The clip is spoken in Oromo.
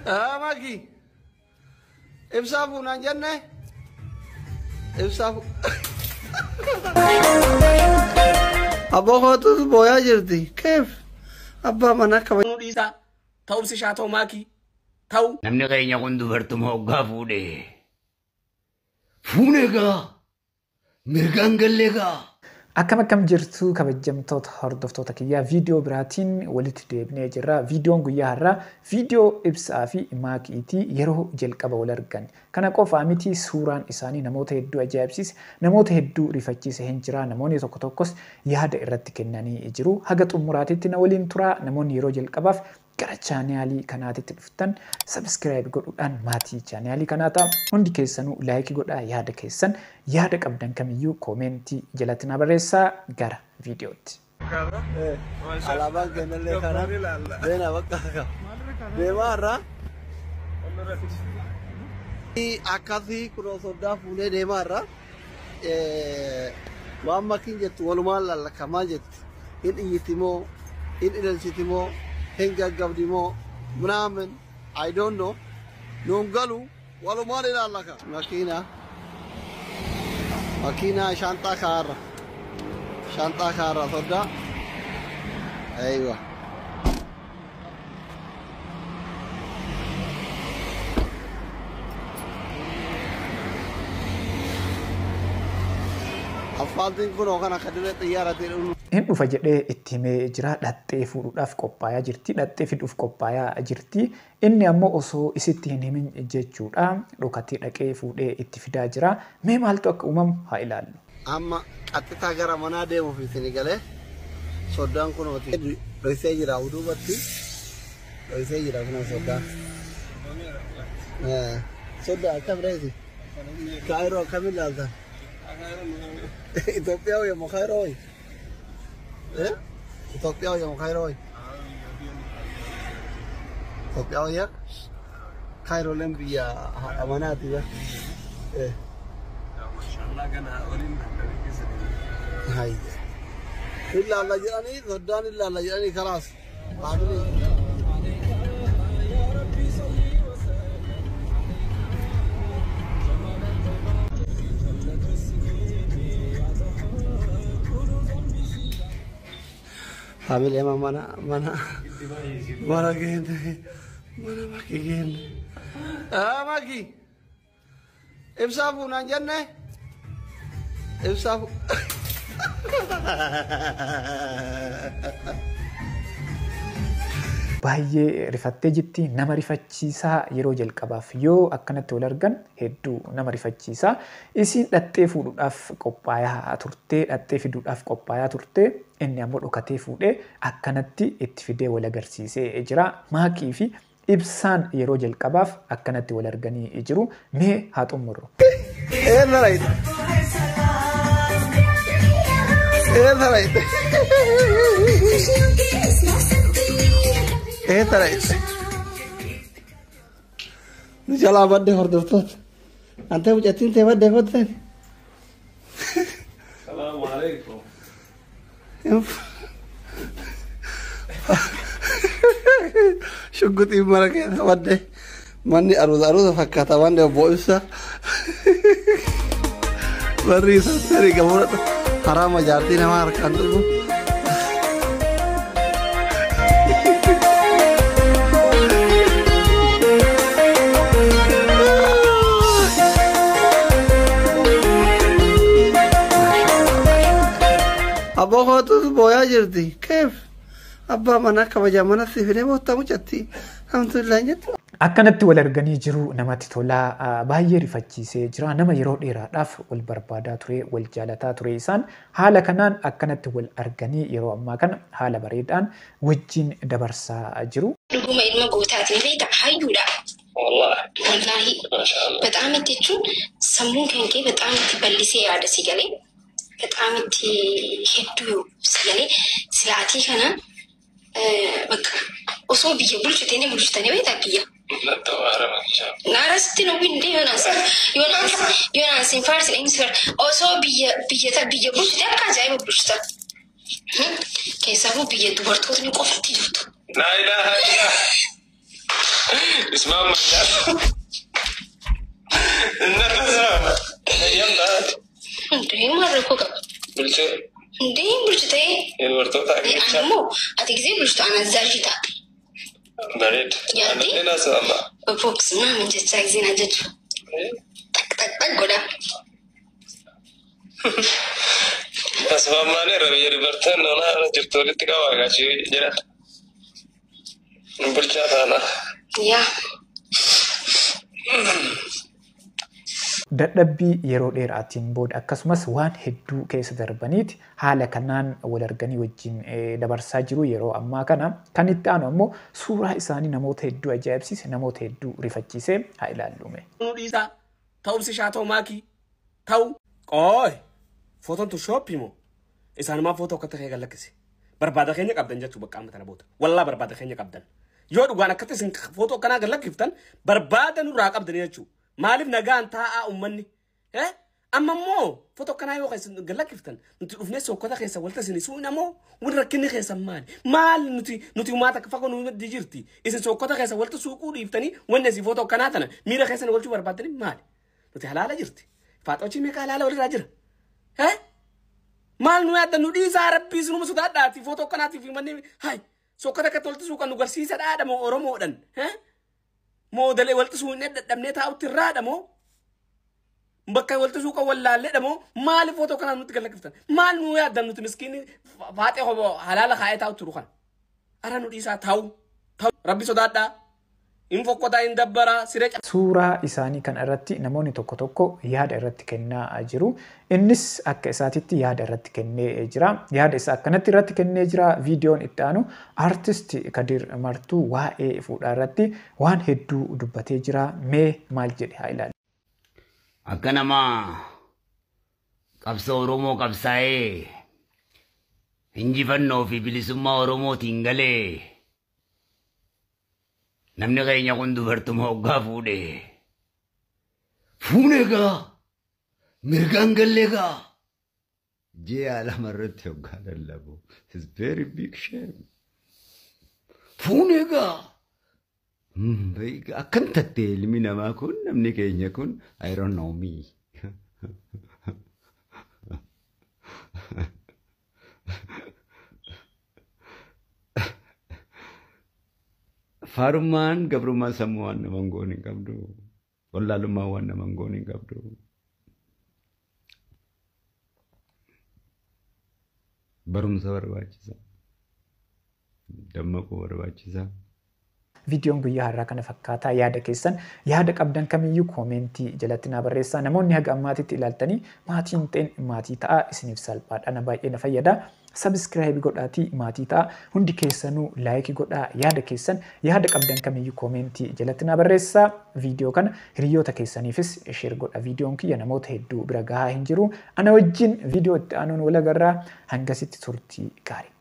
Maki. Ibsaa fuunaan jenne. Ibsaa Abbaa kootu booyaa jirti. Keef abbaa manaa kaba. Nu dhiisaa. Ta'umsi shaa ta'u maakii. Ta'u. Namni keenya kun dubartuma hoggaa fuudhe. Fuune gaa. Mirgaan gallee gaa. Akkam akkam jirtu kabajamtoota hordoftoota kiyyaa, viidiyoo biraatiin walitti deebinee jirra. Viidiyoon guyyaa har'aa viidiyoo Ibsaa fi Maakiitii yeroo jalqaba wal argan. Kana qofaa miti, suuraan isaanii namoota hedduu ajaa'ibsiise, namoota hedduu rifachiise hin jira. Namoonni tokko tokkos yaada irratti kennanii jiru. Haga xumuraatitti na waliin turaa. Namoonni yeroo jalqabaaf gara chaanaalii kanaatitti dhuftan subscribe godhuudhaan maatii chaanaalii kanaa ta'a. Hundi keessanuu like godhaa, yaada keessan, yaada qabdan kamiyyuu koomentii jalatti na barreessaa. Gara viidiyootti. Alaabaan kennallee kana deena bakka deemaa irraa. Akkasii kunoo soddaa fuunee deemaa irraa. Waan makiin jettu walumaan lallakamaa jetti. Hin iyyiti moo, hin ilaalchiti moo, hin gaggabdi moo, ምናምን I don't know. Nuun galu, walumaan ilaallaka. Makiina. Makiina shaanxaa kaarra. Shaanxaa kaarra soddaa. Aywa. Asfaaltiin kun kan akka dirree xiyyaaraatiin dhufu. Hin dhufa jedhee itti himee jira. Dhaxxee fuudhuudhaaf qophaayaa jirti. Dhaxxee fiduuf qophaayaa jirti. Inni ammoo osoo isitti hin himin jechuudha. Dhokatee dhaqee fuudhee itti fidaa jira. Mee maaltu akka uumamu haa ilaallu. Amma qaxxitaa gara manaa deemuuf isin galee soddaan kunooti. Dhoysee jira duubatti. Dhoysee jira kunoo soddaan. Soddaa akkam reeti? Kaayiroo akkamiin ilaaltan? Itoophiyaa wayya moo Kaayiroo wayya? Itoophiyaa wayya moo Kaayiroo wayya? Itoophiyaa wayya? Kaayirooleen biyya haadha manaati bar. Hayya. Ilaalla jedhanii, soddaan ilaalla jedhanii kalaas. Familia mana mana mana geenne, mana maki geenne. Maki. Ibsaa fuunaan jenne. Ibsaa. Baay'ee rifattee jirti. Nama rifachiisaa, yeroo jalqabaaf yoo akkanatti wal argan hedduu nama rifachiisaa. Isiin dhaxxee fuudhuudhaaf qophaayaa turtee, dhaxxee fiduudhaaf qophaayaa turtee, inni ammoo dhokatee fuudhee akkanatti itti fidee wal agarsiisee jira. Maaqii fi Ibsaan yeroo jalqabaaf akkanatti wal arganii jiru. Mee haa xumurru. Eessa rayita? Eessa rayita? Eessa rayita? Nu jalaa badde hordoftoota. Ante mucattiin tee badde kotteen. Salaamu alaikum. Shugguxiin mana keessa badde. Manni aruuza aruuza fakkaata manni obbo Ibsaa. Barri isaa tarii gamoodha. Haraama jaartii namaa harkaan dhugu. Abbaa kootu booyaa jirti. Keef abbaa manaa kabajaa mana si fidee boottaa mucatti. Alhamdulillah jetti. Akkanatti wal arganii jiru, namatti tolaa, baay'ee rifachiisee jira. Nama yeroo dheeraadhaaf wal barbaadaa ture, wal jaalataa ture, isaan haala kanaan akkanatti wal arganii yeroo ammaa kana haala bareedaan wajjin dabarsaa jiru. Dhuguma ilma gootaati, ni beekta, hayyuudha. Wallahi. Wallaahi. Maashaallah. Bexaam itti jechuun sammuun kan kee bexaam itti bal'isee yaada si galee. Bexaam itti hedduu si galee silaatii kana bakka osoo biyya bulchite ni bulchitanii beektaa biyya. Natti waarama inshallah. Naarasitti nu winde yoonaan sin faarsin inni si osoo biyya biyya biyya bulchite akka ajaa'iba bulchita. Keessaafuu biyya dubartootni qofti jirtu. Laa ilaaha illallah. Ismaamaኛል እና ተስማማ የምታት እንዴ maal rakkoo qaba? Bulchee እንዴ bulchu ta'ee Dubartoota ani akeekcha immoo ati gisee bulchitu ana azaajii ta'a. bareeda. Yaaddi? Anallee naasa'ama. Boks ምናምን jecha giseen ajaju. ጠቅ ጠቅ ጠቅ godha. Tasfaammaan irra biyya dubartoonni onaa jirtu walitti qabaa gaachii jedhan. Bulchaa taana. Yaa Dadhabbii yeroo dheeraatiin booda akkasumas waan hedduu keessa darbaniiti haala kanaan wal arganii wajjin dabarsaa jiru yeroo ammaa kana. Kan itti aanu ammoo suuraa isaanii namoota hedduu ajaa'ibsiise, namoota hedduu rifachiise haa ilaallume. Nu dhiisaa. Ta'u ibsishaa ta'u maakii. Ta'u. Qooy. Footoon tun shooppii moo? Isaanumaa footoo akka ta'e galakkise. Barbaada keenya qabdan jechuu bakka amma tana booda. Wallaa barbaada keenya qabdan. Yoo dhugaan akkatti isin footoo akkanaa galakkiftan barbaada nurraa qabdan jechuu. Maaliif nagaan taa'aa uummanni? Amma immoo footoo akkanaa yoo isin galakkiftan nuti dhufnee sokkota keessa walta isin suun ammoo wal rakkinni keessan maali? Maal nuti uummata akka fagoo nu jirti? Isin sokkota keessa walta suuquu dhiiftanii wanni isin footoo akkanaa tana miira keessan walchuu barbaaddanii maali? Nuti halaala jirti. Faaxoochi meeqa halaala walirraa jira? Maal nu yaadda nu dhiisaa rabbii isinuma sodaadhaati footoo akkanaatiif manni hay sokkota akka tolti suuqan nu garsiisa dhaadha moo Oromoodhan? Moodalee walti suuqnee dadhabnee taa'utti irraadha moo? Bakka walti suuqan wallaalleedha moo? Maaliif footoo akkanaa nutti galakkiftan? Maal nu yaaddan nuti miskiinni faaxee hoboo halaala kaa'ee taa'utti jiru kana? Ara nu dhiisaa taa'u. Ta'u rabbi sodaadhaa. Hin fokkotaa hin dabbaraa siree Suuraa isaanii kana irratti namoonni tokko tokko yaada irratti kennaa jiru. Innis akka isaatitti yaada irratti kennee jira. Yaada isaa akkanatti irratti kennee jira. Viidiyoon itti aanu artist Kadir Martuu waa'ee fuudhaa irratti waan hedduu dubbatee jira. Mee maal jedhe haa ilaallu. Akka nama qabsoo Oromoo qabsaa'ee injifannoo fi bilisummaa Oromootiin galee namni keenya kun dubartuma hoggaa fuudhe. Fuune gaa mirgaan gallee gaa ji'a lama irratti hoggaa lallabu. It's very big shame. Fuune gaa akkam tattee ilmi namaa kun namni keenya kun I don't know me. Faarummaan gabrummaan sammuu waan nama hin goone hin qabdu. Wallaalummaan waan nama hin goone hin qabdu. Barumsa barbaachisa. Dammaquu barbaachisa. Viidiyoon guyyaa har'aa kana fakkaataa yaada keessan yaada qabdan kamiyyuu koomentii jalatti naa barreessaa. Namoonni haga ammaatitti ilaaltanii maatii hin ta'in maatii ta'a isiniif salphaadha. Na baay'ee na fayyada. Sabiskiraayib godhaatii maatii ta'a. Hundi keessanuu laayikii godhaa yaada keessan yaada qabdan kamiyyuu koomentii jalatti naa barreessaa. Viidiyoo kana hiriyoota keessaniifis sheer godha. Viidiyoon kiyya namoota hedduu bira gahaa hin jiru. Ana wajjin viidiyoo itti aanuun wal agarraa hangasitti turtii gaarii.